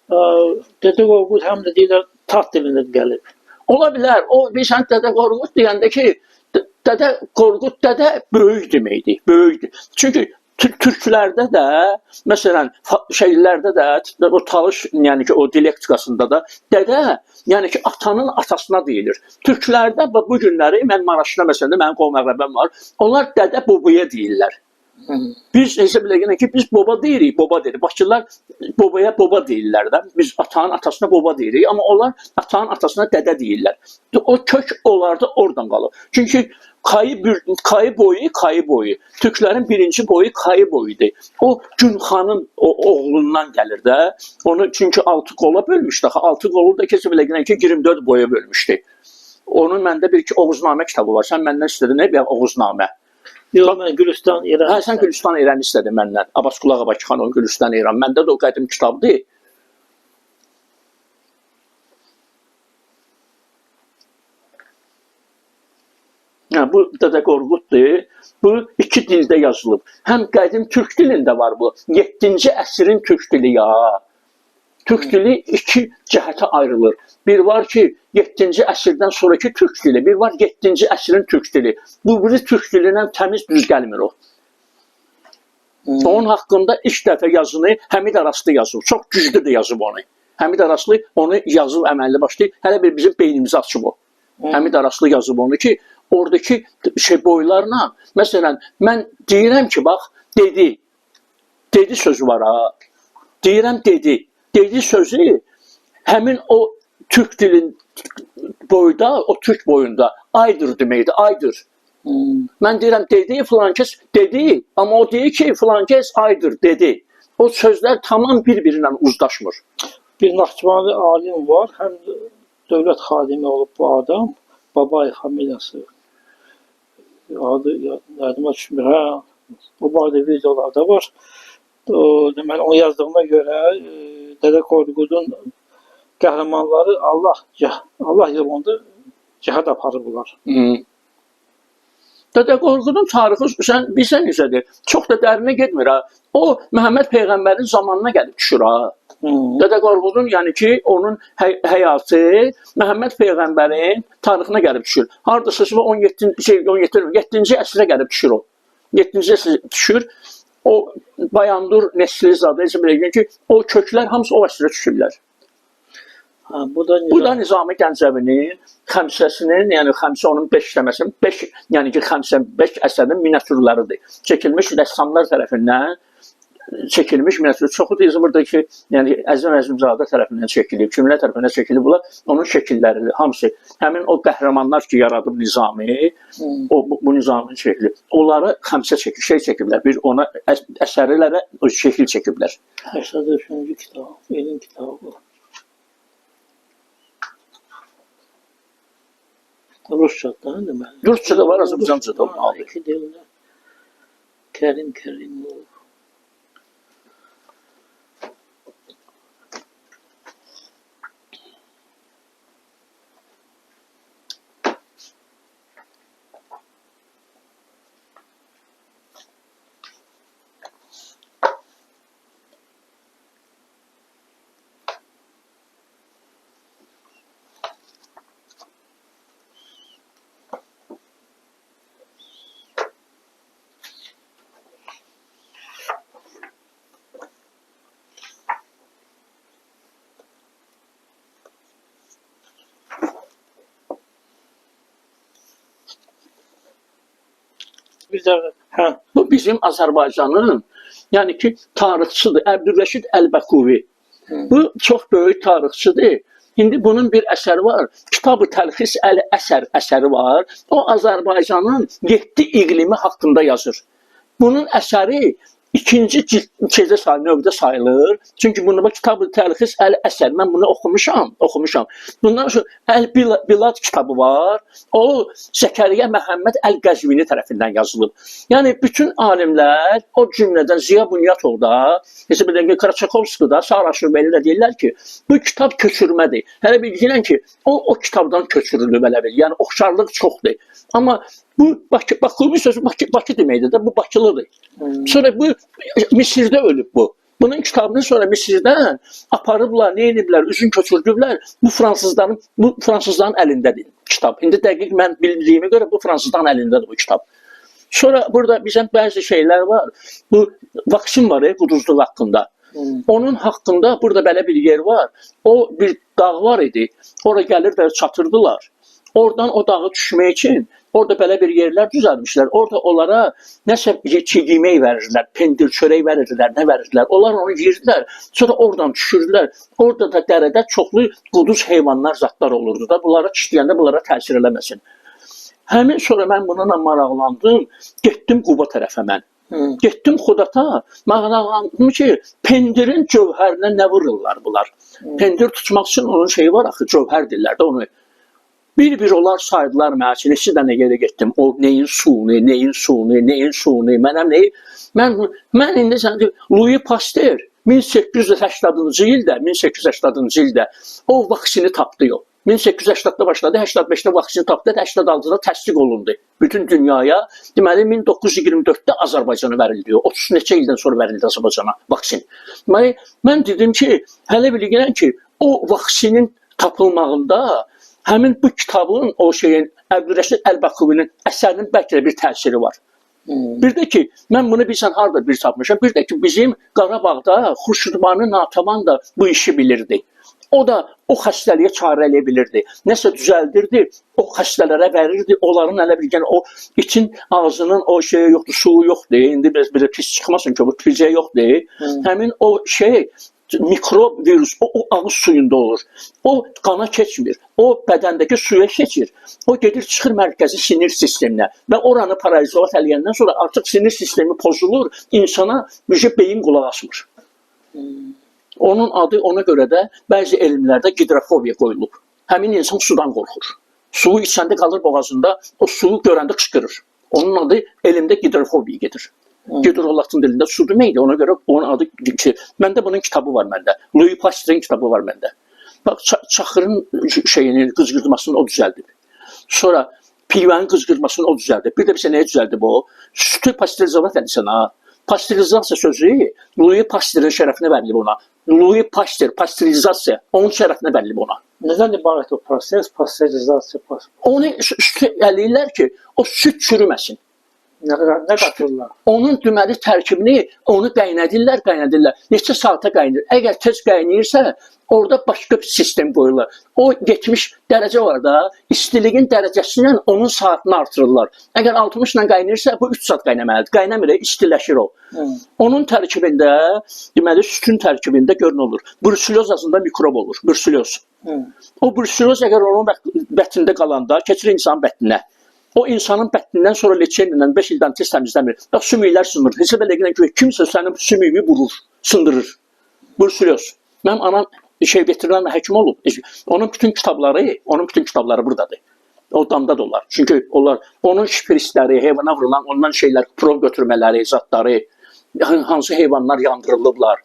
Dədə Qorqud həm də deyirlər, tat dilində gəlib. Ola bilər. O, bilirsən, Dədə Qorqud deyəndə ki, Dədə Qorqud dədə böyük deməkdir, böyükdür. Çünki türklərdə də, məsələn, şeylərdə də, o talış, yəni ki, o dilektikasında da dədə, yəni ki, atanın atasına deyilir. Türklərdə bu günləri, mən Maraşda məsələn, mənim qovum əqrəbəm var, onlar dədə bobaya deyirlər. Biz hesab eləyək ki, biz baba deyirik, baba deyirik. Bakılılar bobaya baba deyirlər də. Biz atanın atasına baba deyirik, amma onlar atanın atasına dədə deyirlər. O kök onlarda oradan qalır. Çünki Kayı boyu. Türklərin birinci boyu Kayı boyudur. O Günxanın o oğlundan gəlir də. Onu çünki 6 qola bölmüşdü. Axı 6 qolu da hesab eləyək ki, 24 boya bölmüşdü. Onun məndə bir iki Oğuznamə kitabı var. Sən məndən istədin nə bir Oğuznamə? Yox, mən Gülüstan İran. Hə, sən Gülüstan İran istədin məndən. Abbasqulu Ağa Bakıxanovun Gülüstan İran. Məndə də o qədim kitabdır. Hə, bu Dədə Qorquddur. Bu iki dildə yazılıb. Həm qədim türk dilində var bu. 7-ci əsrin türk dili ya. Türk dili iki cəhətə ayrılır. Bir var ki, 7-ci əsrdən sonraki türk dili, bir var 7-ci əsrin türk dili. Bu biri türk dilindən təmiz düz gəlmir o. Onun haqqında ilk dəfə yazını Həmid Araslı yazıb. Çox güclü də yazıb onu. Həmid Araslı onu yazıb əməlli başlı. Hələ bir bizim beynimizi açıb o. Həmid Araslı yazıb onu ki, oradakı şey boylarla, məsələn, mən deyirəm ki, bax, dedi. Dedi sözü var ha. Deyirəm dedi. Dedi sözü həmin o türk dilin boyda, o türk boyunda aydır deməkdir, aydır. Mən deyirəm dedi filan kəs dedi, amma o deyir ki filan kəs aydır dedi. O sözlər tamam bir-birinə uzlaşmır. Bir Naxçıvanlı alim var, həm dövlət xadimi olub bu adam, Babayev familiyası. Adı yadıma düşmür. Hə, o barədə videolarda var. O, deməli, onu yazdığına görə Dədə Qorqudun qəhrəmanları Allah yolunda cihad aparırlar. Dədə Qorqudun tarixi sən bilsən necədir? Çox da dərinə getmir ha. O Məhəmməd peyğəmbərin zamanına gəlib düşür ha. Dədə Qorqudun, yəni ki, onun həyatı Məhəmməd peyğəmbərin tarixinə gəlib düşür. Hardasa 7-ci əsrə gəlib düşür o. 7-ci əsrə düşür. O Bayandur Neslizadə hesab edirəm ki, o köklər hamısı o əsrə düşürlər. Ha, bu da Bu da Nizami Gəncəvinin xəmsəsinin, yəni xəmsə onun 5 dənəsinin, 5, yəni ki, xəmsə 5 əsərinin miniatürləridir. Çəkilmiş rəssamlar tərəfindən çəkilmiş miniatür. Çoxu da buradakı, yəni Əzim Əzimzadə tərəfindən çəkilib, kimlər tərəfindən çəkilib bunlar, onun şəkilləridir hamısı. Həmin o qəhrəmanlar ki, yaradıb Nizami, o bu Nizaminin şəkli. Onları xəmsə çəkib, şey çəkiblər. Bir ona əsərlərə o şəkil çəkiblər. 83-cü kitab, elm kitabı. Rusçadan deməli. Rusça da var, Azərbaycanca da var. İki dildə. Kərim Kərimov. Bir dəqiqə. Hə. Bu bizim Azərbaycanın, yəni ki, tarixçidir Əbdülrəşid Əlbəkuvi. Bu çox böyük tarixçidir. İndi bunun bir əsəri var. Kitab-ı Təlxis Əl-Əsər əsəri var. O Azərbaycanın 7 iqlimi haqqında yazır. Bunun əsəri ikinci cild şeydə sayılır, növdə sayılır. Çünki bunu bax Kitab-ı Təlxis Əl-Əsər mən bunu oxumuşam, oxumuşam. Bundan sonra Əl-Bilad kitabı var. O Zəkəriyyə Məhəmməd Əl-Qəzvini tərəfindən yazılıb. Yəni bütün alimlər, o cümlədən Ziya Bunyatov da, hesab edirəm ki, Kraçakovski da, Sara Şurbeli də deyirlər ki, bu kitab köçürmədir. Hələ bilirəm ki, o kitabdan köçürülüb elə bil. Yəni oxşarlıq çoxdur. Amma bu Bakı, Bakılı sözü Bakı, Bakı deməkdir də, bu Bakılıdır. Sonra bu Misirdə ölüb bu. Bunun kitabını sonra Misirdən aparıblar, nə ediblər, üzün köçürdüblər. Bu fransızların əlindədir kitab. İndi dəqiq mən bildiyimə görə bu fransızların əlindədir bu kitab. Sonra burada bizə bəzi şeylər var. Bu vaksin var ya, quduzluq haqqında. Onun haqqında burada belə bir yer var. O bir dağ var idi. Ora gəlirdilər, çatırdılar. Oradan o dağı düşmək üçün orada belə bir yerlər düzəltmişlər. Orada onlara nəsə yemək verirdilər, pendir, çörək verirdilər, nə verirdilər. Onlar onu yeyirdilər. Sonra oradan düşürdülər. Orada da dərədə çoxlu quduz heyvanlar, zatlar olurdu da. Bunlara çişləyəndə bunlara təsir eləməsin. Həmin sonra mən bununla maraqlandım. Getdim Quba tərəfə mən. Getdim Xudata, maraqlandım ki, pendirin cövhərinə nə vururlar bunlar? Pendir tutmaq üçün onun şeyi var axı, cövhər deyirlər də onu. Bir-bir onlar saydılar mənə ki, neçə dənə yerə getdim. O neyin suyunu, neyin suyunu, neyin suyunu, mənəm neyi. Mən indi sən de, Louis Pasteur 1880-cı ildə, 1880-cı ildə o vaksini tapdı o. 1880-da başladı, 85-də vaksini tapdı, 86-da təsdiq olundu bütün dünyaya. Deməli 1924-də Azərbaycana verildi. 30 neçə ildən sonra verildi Azərbaycana vaksin. Deməli mən dedim ki, hələ bilirəm ki, o vaksinin tapılmağında həmin bu kitabın, o şeyin Əbdülrəşid Əlbəkuvinin əsərinin bəlkə də bir təsiri var. Bir də ki, mən bunu bilsən harda bir tapmışam. Bir də ki, bizim Qarabağda Xurşudbani Natavan da bu işi bilirdi. O da o xəstəliyə çarə eləyə bilirdi. Nəsə düzəldirdi, o xəstələrə verirdi. Onların elə bilgən o için ağzının o şeyi yoxdur, suyu yoxdur. İndi biraz belə pis çıxmasın ki, bu picə yoxdur. Həmin o şey mikrob, virus o ağız suyunda olur. O qana keçmir. O bədəndəki suya keçir. O gedir çıxır mərkəzi sinir sisteminə və oranı paralizovat eləyəndən sonra artıq sinir sistemi pozulur, insana bir beyin qulaq asmır. Onun adı ona görə də bəzi elmlərdə gidrofobiya qoyulub. Həmin insan sudan qorxur. Suyu içəndə qalır boğazında, o suyu görəndə qışqırır. Onun adı elmdə gidrofobiya gedir. Gidro latın dilində su deməkdir. Ona görə onun adı ki, məndə bunun kitabı var məndə. Louis Pasteur'ın kitabı var məndə. Bax çaxırın şeyini, qızqırmasını o düzəldib. Sonra pivənin qızqırmasını o düzəldib. Bir də bizə nəyə düzəldib o? Sütü pasterizovat edirsən ha. Pasterizasiya sözü Louis Pasteur'ın şərəfinə verilib ona. Louis Pasteur, pasterizasiya onun şərəfinə verilib ona. Nədən ibarət o proses? Pasterizasiya. Onu sütü eləyirlər ki, o süd çürüməsin. Nə qatırlar? Onun deməli tərkibini onu qaynadırlar, qaynadırlar. Neçə saata qaynayır. Əgər tez qaynayırsa, orada başqa bir sistem qoyurlar. O 70 dərəcə var da, istiliyin dərəcəsindən onun saatını artırırlar. Əgər 60 ilə qaynayırsa, bu 3 saat qaynamalıdır. Qaynamır, istiləşir o. Onun tərkibində, deməli sütün tərkibində görün olur. Bruselyoz adında mikrob olur. Bruselyoz. O bruselyoz əgər onun bətnində qalanda keçir insanın bətninə. O insanın bətnindən sonra leçenlə 5 ildən tez təmizləmir. Bax sümüklər sınır. Hesab elə ki, kimsə sənin sümüyünü vurur, sındırır. Bruselyoz. Mənim anam veterinar həkim olub. Onun bütün kitabları, buradadır. O damda da olar. Çünki onlar onun şpritsləri, heyvana vurulan ondan şeylər, prov götürmələri, zatları, hansı heyvanlar yandırılıblar,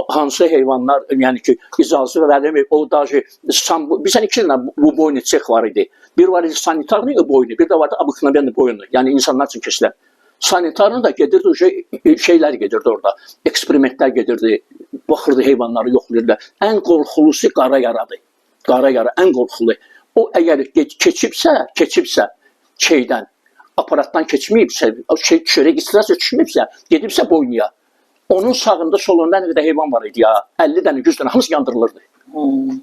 hansı heyvanlar, yəni ki, icazə verilmir. O daji bizən iki dənə bu boynu çex var idi. Bir var idi sanitarni boynu, bir də vardı abıknabiyanı boynu. Yəni insanlar üçün kəsilən. Sanitarni da gedirdi, şeylər gedirdi orada. Eksperimentlər gedirdi, baxırdı heyvanları yoxlayırdılar. Ən qorxulusu qara yaradır. Qara yara ən qorxulu. O əgər keçibsə şeydən, aparatdan keçməyibsə, registrasiya düşməyibsə, gedibsə boynuya. Onun sağında, solunda nə qədər heyvan var idi ya, 50 dənə, 100 dənə, hamısı yandırılırdı.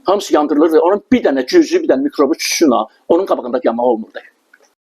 Hamısı yandırılırdı. Onun bir dənə cüzi, bir dənə mikrobu düşsün ha, onun qabağında yanmaq olmurdu.